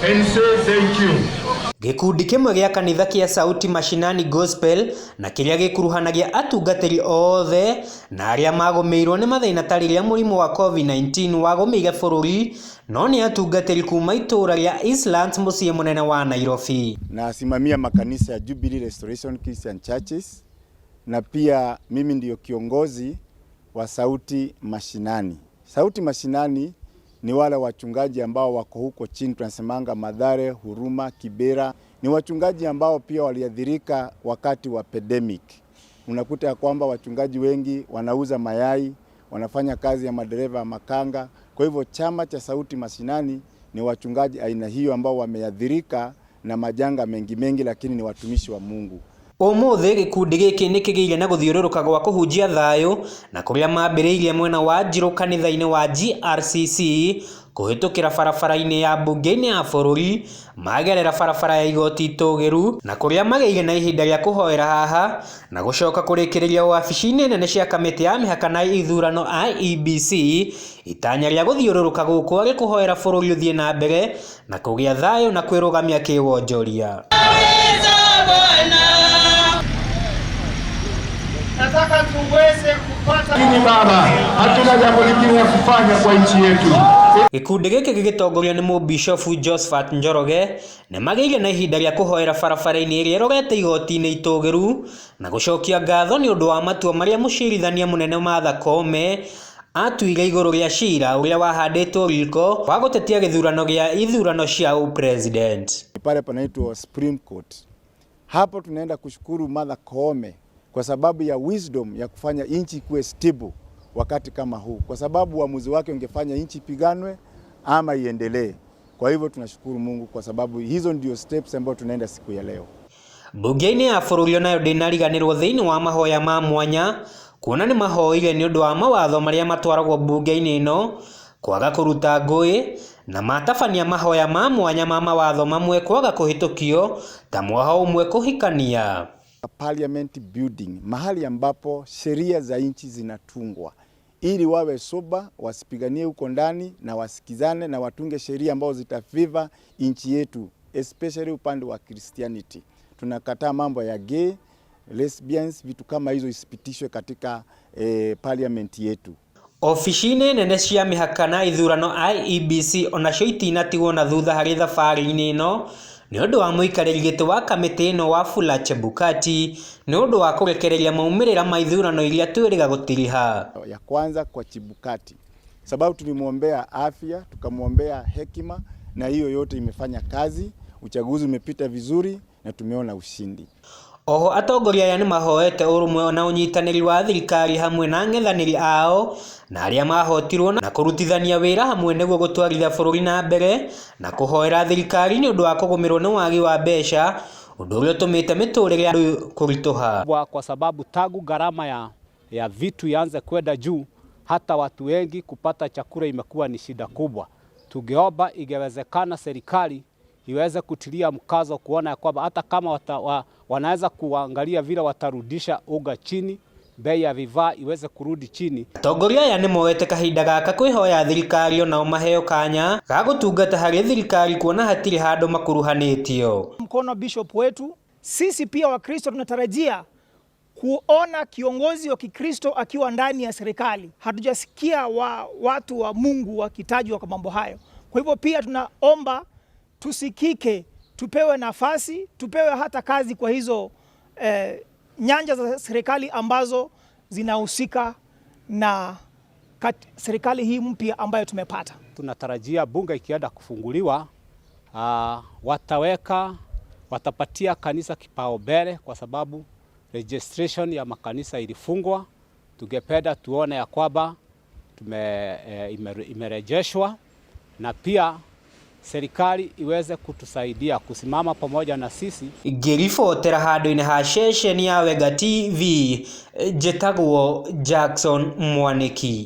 And say thank you. Gĩkundi kĩmwe gĩa kanitha kĩa Sauti Mashinani Gospel na kĩrĩa gĩkuruhanagia atungatĩri othe na arĩa magũmĩirwo nĩ mathĩna ta rĩrĩa mũrimũ wa COVID-19 wagũmĩire bũrũri, no nĩ atungatĩri kuma itũũra rĩa Eastlands mũciĩ mũnene wa Nairobi. Nasimamia makanisa ya Jubilee Restoration Christian Churches na pia mimi ndiyo kiongozi wa Sauti Mashinani. Sauti Mashinani ni wale wachungaji ambao wako huko chini, tunasemanga Mathare, Huruma, Kibera. Ni wachungaji ambao pia waliathirika wakati wa pandemic. Unakuta ya kwamba wachungaji wengi wanauza mayai, wanafanya kazi ya madereva ya makanga. Kwa hivyo chama cha Sauti Mashinani ni wachungaji aina hiyo ambao wameathirika na majanga mengi mengi, lakini ni watumishi wa Mungu. Ũmũthĩ gĩkundi gĩkĩ nĩkĩgĩire na gũthiũrũrũka gwa kũhunjia thayũ na kũrĩa mambĩrĩirie mwena wa Njirũ kanitha-inĩ wa GRCC kũhĩtũkĩra barabara-inĩ ya mbunge-inĩ ya bũrũri, magerera barabara ya igoti itũgĩru na kũrĩa magĩire na ihinda rĩa kũhoera haha na gũcoka kũrĩkĩrĩria wabici-inĩ nene cia kamĩtĩ ya mĩhaka na ithurano IEBC. Itanya rĩa gũthiũrũrũka gũkũ arĩ kũhoera bũrũri ũthiĩ na mbere na kũgĩa thayũ na kwĩrũgamia kĩwonjoria. Nataka tuweze kupata. Lakini baba, hatuna jambo lingine la kufanya kwa nchi yetu. Gĩkundi gĩkĩ gĩgĩtongorio nĩ Mũbishofu Josephat Njoroge nĩ magĩire na ihinda rĩa kũhoera barabara-inĩ ĩrĩa ĩrorete igoti-inĩ itũgĩru na gũcokia ngatho nĩ ũndũ wa matua marĩa mũcirithania mũnene Martha Koome atuire igũrũ rĩa cira ũrĩa wahandĩtwo riko wa gũtetia gĩthurano gĩa ithurano cia ũpresident. Pale panaitwa Supreme Court. Hapo tunaenda kushukuru Martha Koome kwa sababu ya wisdom ya kufanya nchi ikuwe stable wakati kama huu, kwa sababu uamuzi wake ungefanya nchi ipiganwe ama iendelee. Kwa hivyo tunashukuru Mungu kwa sababu hizo ndio steps ambazo tunaenda siku ya leo. Mbunge-inĩ ya bũrũri onayo ndĩnariganĩrwo thĩinĩ wa mahoya ma mwanya kuona nĩ mahoire nĩ ũndũ wa mawatho marĩa matwaragwo mbunge-inĩ ĩno kwaga kũruta ngũĩ na matabania mahoya ma mwanya ma mawatho mamwe kwaga kũhĩtũkio ta mwaho ũmwe kũhikania. Parliament building, mahali ambapo sheria za nchi zinatungwa ili wawe sober, wasipiganie huko ndani na wasikizane na watunge sheria ambazo zitafavor nchi yetu, especially upande wa Christianity. Tunakataa mambo ya gay, lesbians, vitu kama hizo isipitishwe katika parliament yetu. Obici-inĩ nene cia mĩhaka na ithurano IEBC onacio itinatigwo na thutha harĩ thabarĩ-inĩ ĩno nĩ ũndũ wa mũikarĩri gĩtĩ wa kamĩtĩ ĩno Wafula Chebukati nĩ ũndũ wa kũrekereria maumĩrĩra ma ithurano iria twĩrĩga gũtiriha. Ya kwanza kwa Chebukati, sababu tulimwombea afya, tukamwombea hekima, na hiyo yote imefanya kazi. Uchaguzi umepita vizuri na tumeona ushindi. Oho atongoria aya nĩmahoete ũrũmwe na ũnyitanĩri wa thirikari hamwe na ang'ethanĩri ao na arĩa mahotirwo na kũrutithania wĩra hamwe nĩguo gũtwarithia bũrũri na mbere na kũhoera thirikari nĩ ũndũ wa kũgũmĩrwo nĩ wagi wa mbeca ũndũ ũrĩa ũtũmĩte mĩtũrĩre ya andũ kũritũha. Kwa sababu tangu gharama ya vitu ianze kwenda juu, hata watu wengi kupata chakula imekuwa ni shida kubwa. Tungeomba ingewezekana serikali iweze kutilia mkazo kuona ya kwamba hata kama wanaweza kuangalia vile watarudisha unga chini, bei ya vifaa iweze kurudi chini. Atongoria aya nĩ moete kahinda gaka kwĩhoya thirikari onao maheo kanya ga gũtungata harĩ thirikari kuona hatirĩ handũ makuruhanĩtio. Mkono bishop wetu, sisi pia Wakristo tunatarajia kuona kiongozi wa Kikristo akiwa ndani ya serikali. Hatujasikia watu wa Mungu wakitajwa kwa mambo hayo. Kwa hivyo pia tunaomba tusikike, tupewe nafasi, tupewe hata kazi kwa hizo nyanja za serikali ambazo zinahusika na serikali hii mpya ambayo tumepata. Tunatarajia bunge ikienda kufunguliwa, watapatia kanisa kipaumbele kwa sababu registration ya makanisa ilifungwa. Tungependa tuone ya kwamba imerejeshwa na pia serikali iweze kutusaidia kusimama pamoja na sisi. Ngĩribotera handũ-inĩ ha ceceni ya Wenga TV, njĩtagwo Jackson Mwanĩki.